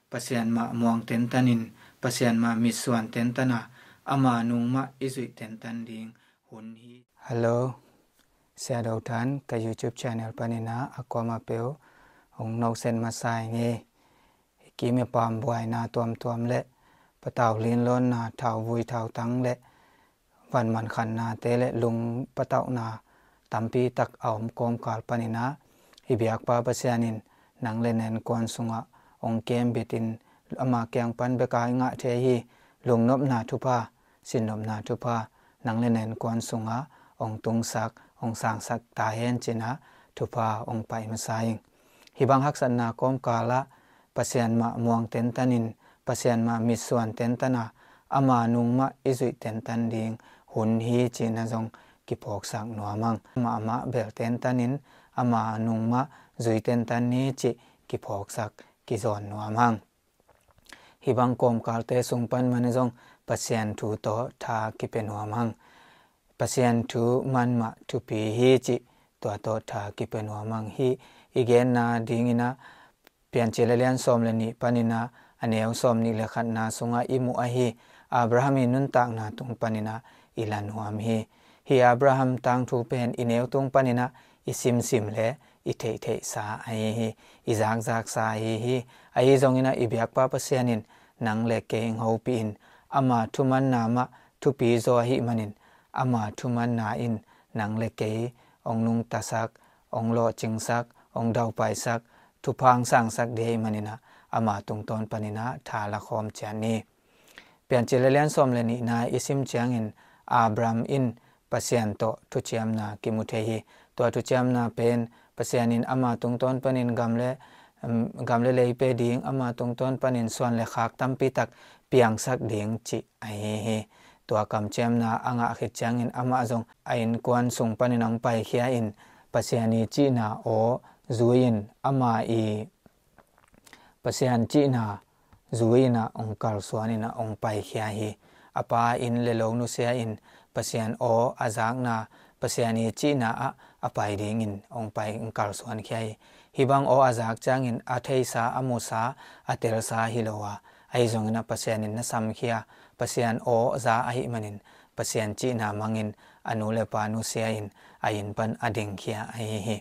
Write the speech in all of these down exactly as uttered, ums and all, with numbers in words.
Pasian mah muang tentan in, Pasian mah mitsuan tentan a, ama nung mah i zuih tentan ding hun hi. Hello, Sia Do Than ka YouTube channel panin ah a kuamah peuh hong nawksen masa ing ei. Kim i pam buaina tuamtuam le patau linlawnna, thauvui thautang le van mankhannate le lung patauhna tampi tak a om kawmkal panin ah, i biakpa Pasian in nang le na innkuan sungah hong kembit in, ama kiang pan bek a i ngah thei hi. Lungnopna thupha, sinnopna thupha nang le na innkuan sungah hong tungsak, hong sangsak ta hen cin ah thupha hong pai masa ing. Hih bang haksatna kawmkal ah Pasian mah muang tentan in, Pasian mah mitsuan tentan a, ama nung mah i zuih tentan ding hun hi cih na zong kiphawksak nuam hang. Amah mah bel tentan in, ama nung mah zui tentan ni cih kiphawksak, kizawn nuam hang. Hih bang kawmkalte sung pan man zong Pasian thu tawh tha kipia nuam hang. Pasian thu man mah thupi hi cih tua tawh tha kipia nuam hang. Hih i genna dingin ah Piancil a lian sawm le nih panin ah a neu sawm nih le khatna sungah i muh ahi Abraham i nuntakna tung panin ah i la nuam hi. Hih Abraham tangthu pen i neu tung panin ah i simsim le i theihtheihsa ahi hi. I zakzaksa ahi hi. Ahi zongin ah i biakpa Pasian in nang le kei hong hopih in, ama thumanna mah thupi zaw ahih manin, ama thumanna in nang le kei hong nungtasak, hong lawhcingsak, hong daupaisak, thupha hong sangsak ding ahih manin ah, ama tungtawn panin ah tha la khawm ciat ni. Piancil a lian sawm le nihna i sim ciangin Abraham in Pasian tawh thuciamna kimu thei hi. Tua thuciamna pen Pasian in ama tungtawn panin gam le, um, gam le lei pe ding, ama tungtawn panin suan le khak tampi tak piangsak ding cih ahi hi. Tua kamciamna a ngah khit ciangin amah zong a innkuan sung panin hong paikhia in, Pasian i cihna aw zui in, ama i Pasian cihna zui in ah hong kalsuan in ah hong paikhia hi. A pa inn le lo nusia in Pasian aw a zakna, Pasian i cihna ah a pai dingin hong pai, hong kalsuankhia hi. Hih bang aw a zak ciangin a theisa, a musa, a telsa hi lo a, ahi zongin ah Pasian in na samkhia, Pasian aw za ahih manin Pasian cihna mangin a nu le pa nusia in a inn pan a dingkhia ahi hi.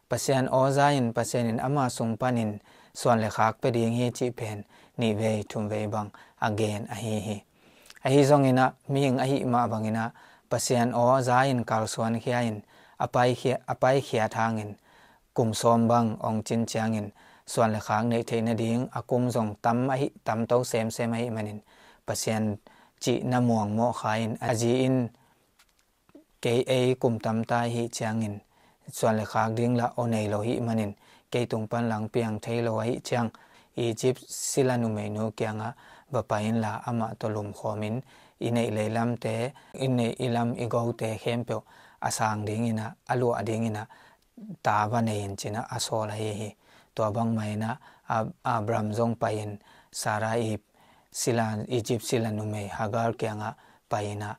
Pasian aw za in Pasian in ama sung panin suan le khak pia ding hi cih pen nih vei thum vei bang a gen ahi hi. Ahi zongin ah mihing ahih mah bangin ah Pasian aw za in kalsuankhia in a paikhia, a paikhiat hangin kum sawm bang hong cin ciangin suan le khak neih theih nading a kum zong tam ahi, tamto semsem ahih manin Pasian cihna muang mawhkha in a zi in kei ei kum tamta ahih ciangin suan le khak ding lah aw nei lo hih manin kei tung pan lang piang thei lo ahih ciang Egypt sila numeinu kiangah va pai inla amah tawh lumkhawmin i neih leilamte, i neih i lam i gote khempeuh a sang dingin ah, a luah dingin ah ta va nei in cin ah a sawl ahi hi. Tua bangmah in ah Ab-, Abraham zong pai in Sarah i sila, Egypt sila numei Hagar kiangah pai in ah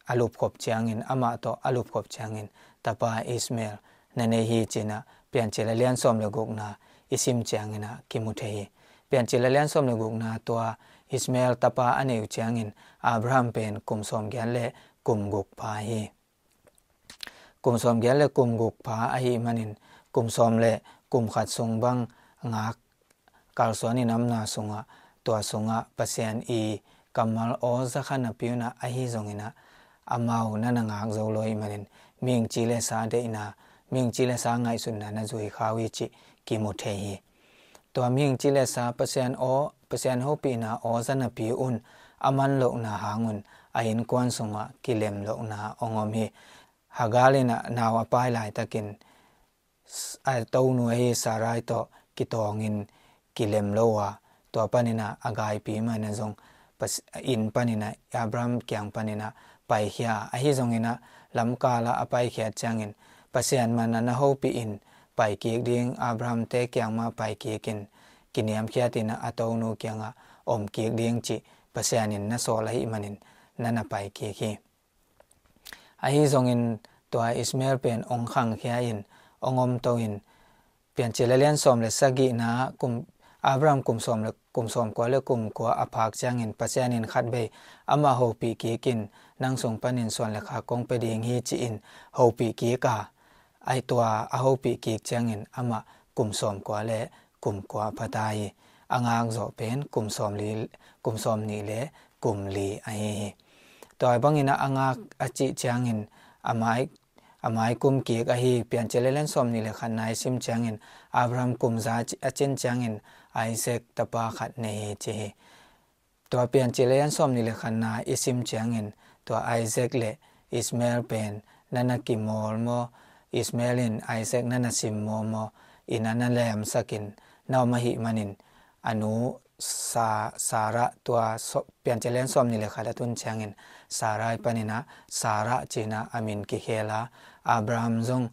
a lupkhop ciangin, amah tawh a lupkhop ciangin tapa Ishmael na nei hi cin ah Piancil a lian sawm le gukna i sim ciangin ah kimu thei hi. Piancil a lian sawm le gukna tua Ishmael tapa a nei uh ciangin Abraham pen kum sawm giat le kum guk pha hi. Kum sawm giat le kum guk pha ahih manin kum sawm le kum khat sung bang ngak kalsuan i namna sungah, tua sungah Pasian i kammal aw za kha napi un ah ahi zongin ah amau na na ngak zo lo ahih manin mihing ci le sa deihna, mihing ci le sa ngaihsutna na zui kha uh hi cih kimu thei hi. Tua mihing ci le sa Pasian aw, Pasian hopihna aw za napi un a man lohna hang un a innkuan sungah kilem lohna hong om hi. Hagar in ah nau a pai laitakin a tonu ahi Sarai tawh kitawngin kilem lo a, tua panin ah a gaipi mah in ah zong Pas-, inn panin ah Abraham kiang panin ah paikhia. Ahi zongin ah lamkal ah a paikhiat ciangin Pasian mah na na hopih in paikik ding, Abraham-te kiang mah paikik in kiniamkhiat in ah a tonu kiangah omkik ding cih Pasian in na sawl ahih manin na na paikik hi. Ahi zongin tua Ishmael pen hong khangkhia in, hong omto in, Piancil a lian sawm le sagihna kum, Abraham kum sawm le, kum sawm kua le kum kua a phak ciangin Pasian in khatvei amah hopih kik in, nang sung panin suan le khak kong pia ding hi ci-in hopih kik a, ai tua a hopih kik ciangin amah kum sawm kua le kum kua pha ta hi. A ngak zawh pen kum sawm li, kum sawm nih le kum li ahi hi. Tua bangin a ngak a cih ciangin a mai, a mai kum kik ahi. Piancil a lian sawm nih le khatna i sim ciangin Abraham kum za a cin ciangin Isaac tapa khat nei hi ci hi. Tua Piancil a lian sawm nih le khatna i sim ciangin tua Isaac le Ismael pen na na kimawl maw, Ismael in Isaac na na sim maw maw, i na na lemsakin na om ahih manin a nu Sa-, Sarah, tua so-, Piancil a lian sawm nih le khat a tun ciangin Sarai panin a Sarah ci-in a min kikhel a, Abraham zong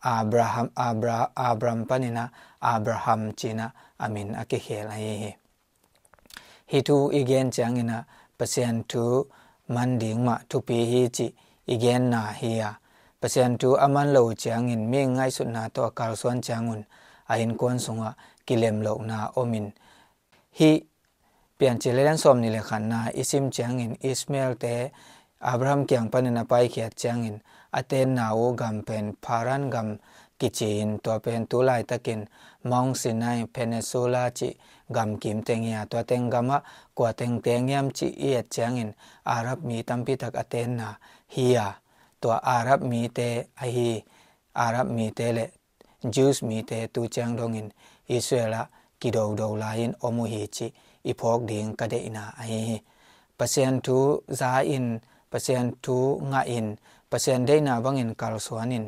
Abraham, Abra-, Abram panin a Abraham ci-in a min a kikhel ahi hi. Hih thu i gen ciangin a Pasian thu man ding mah thupi hi cih i genna hi a, Pasian thu a man lo ciangin mi ngaihsutna tawh a kalsuan ciangun a innkuan sungah kilemlohna om in, hih Piancil a lian sawm nih le khatna i sim ciangin Ismael-te Abraham kiang panin a paikhiat ciangin a tenna uh gam pen Paran gam kici in, tua pen tu laitakin Mount Sinai Peninsula cih gam kim teng hi a, tua teng gamah kua teng teng hiam cih i et ciangin Arab mi tampi tak a tenna hi a, tua Arab mite ahi, Arab mite le Jews mite tu ciang dongin Israel ah kidodo lai-in om uh hi cih i phawk ding ka deihna ahi hi. Pasian thu za in, Pasian thu ngah in, Pasian deihna bangin kalsuan in,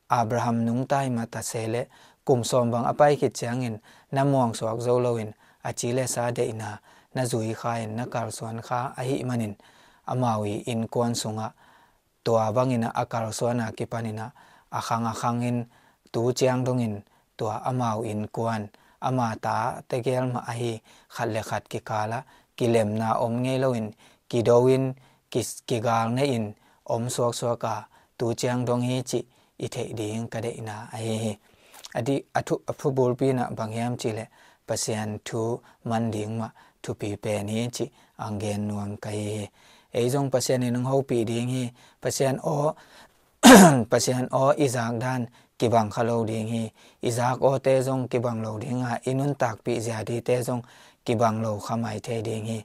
Abraham nungta hi mah ta se leh kum sawm bang a pai khit ciangin na muangsuak zo loin a ci le sa deihna na zui kha in na kalsuan kha ahih manin amau i innkuan sungah tua bangin a kalsuan a kipanin a khang a khangin tu ciang dongin tua amau innkuan ama ta tegel mah ahi khat le khat kikal ah kilemna om ngei loin kido in ki-, kigal ngei in om suaksuak a tu ciang dong hi cih i theih ding ka deihna ahi hi. A di, a thu, a thu bulpi in a bang hiam cih leh Pasian thu man ding mah thupi pen hi cih ang gen nuam ka hi hi. Ei zong Pasian in hong hopih ding hi. Pasian aw, Pasian aw i zak dan kibang kha lo ding hi. I zak awte zong kibang lo ding a, i nuntakpih zia dite zong kibang lo kha mai thei ding hi.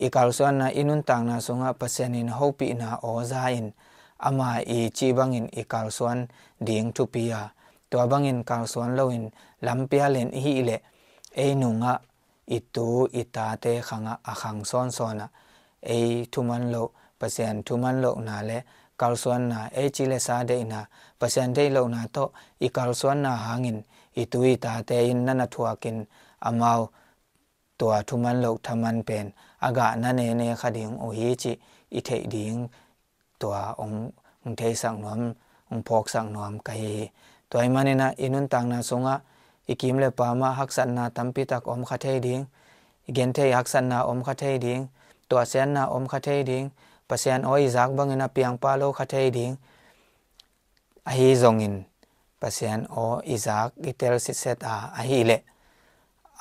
I kalsuanna, i nuntakna sungah Pasian in hopihna aw za in ama i cih bangin i kalsuan ding thupi a, tua bangin kalsuan loin lampial in i hih leh ei nungah i tu i tate khangah a khang sawnsawn ah ei thuman loh, Pasian thuman lohna le kalsuanna, ei ci le sa deihna, Pasian deih lohna tawh i kalsuanna hangin i tu i tate in na na thuakin amau tua thuman loh thaman pen a gah na nene kha ding uh hi cih i theih ding tua hong, hong theisak nuam, hong phawksak nuam ka hi hi. Tua ahih manin a i nuntakna sungah i kim le pam ah haksatna tampi tak om kha thei ding, i genthei haksatna om kha thei ding, tuahsiatna om kha thei ding, Pasian aw i zak bangin a piangpah lo kha thei ding. Ahi zongin Pasian aw i zak i tel sitset a, ahih leh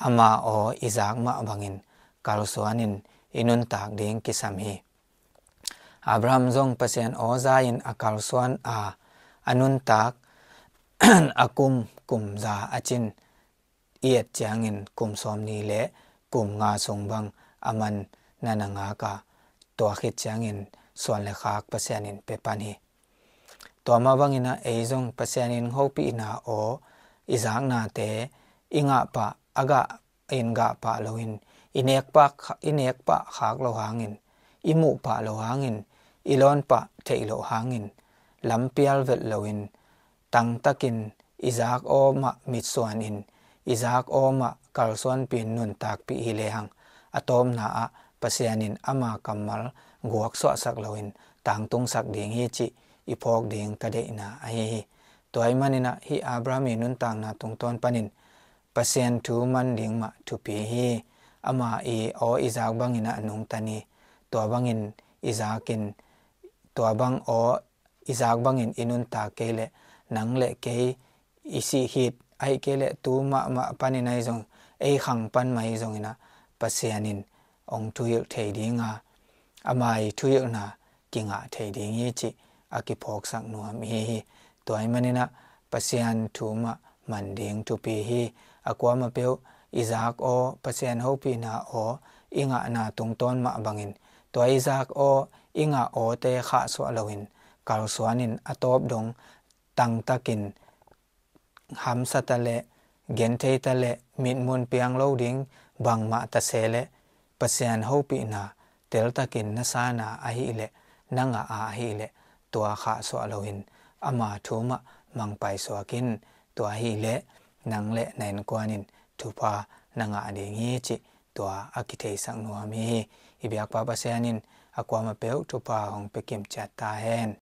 ama aw i zak mah bangin kalsuan in i nuntak ding kisam hi. Abraham zong Pasian aw za in a kalsuan a, a nuntak a kum, kum za a cin i et ciangin kum sawm nih le kum nga sung bang a man na na ngak a, tua khit ciangin suan le khak Pasian in pia pan hi. Tua mah bangin a ei zong Pasian in hopihna aw i zaknate i ngah pah, a gah in gah pah loin, i nek pah, i nek pah khak lo hangin, i muh pah lo hangin, i lawn pah theih loh hangin, lampial velh loin, tangtakin i zak aw mah mitsuan in, i zak aw mah kalsuanpih in nuntakpih hi lehang, a tawpna ah Pasian in ama kammal guaksuahsak loin tangtungsak ding hi cih i phawk ding ka deihna ahi hi. Tua ahih manin a hih Abraham i nuntakna tungtawn panin Pasian thu man ding mah thupi hi. Ama i aw i zak bangin a nungta ni. Tua bangin i zak in, tua bang aw i zak bangin i nuntak kei leh nang le kei i sih khit, ahih kei leh tu mahmah panin ahi zong ei khang pan mah hi zongin ah Pasian in hong thuhilh thei ding a, ama ii thuhilhna kingah thei ding hi cih a kiphawksak nuam i hi hi. Tua ahih manin ah Pasian thu mah man ding thupi hi. A kuamah peuh i zak aw, Pasian hopihna aw i ngahna tungtawn mah bangin tua i zak aw i ngah awte khahsuah loin kalsuan in a tawp dong tangtakin hamsa ta leh, genthei ta leh, mitmun piang lo ding bangmah ta se leh, Pasian hopihna teltakin na san a ahih leh, na ngah a ahih leh, tua khahsuah loin ama thu mah mangpaisuak in. Tua ahih leh nang leh na innkuan in thupha na ngah ding hi cih tua a kitheisak nuam i hi hi. I biakpa Pasian in a kuamah peuh thupha hong pia kimciat ta hen.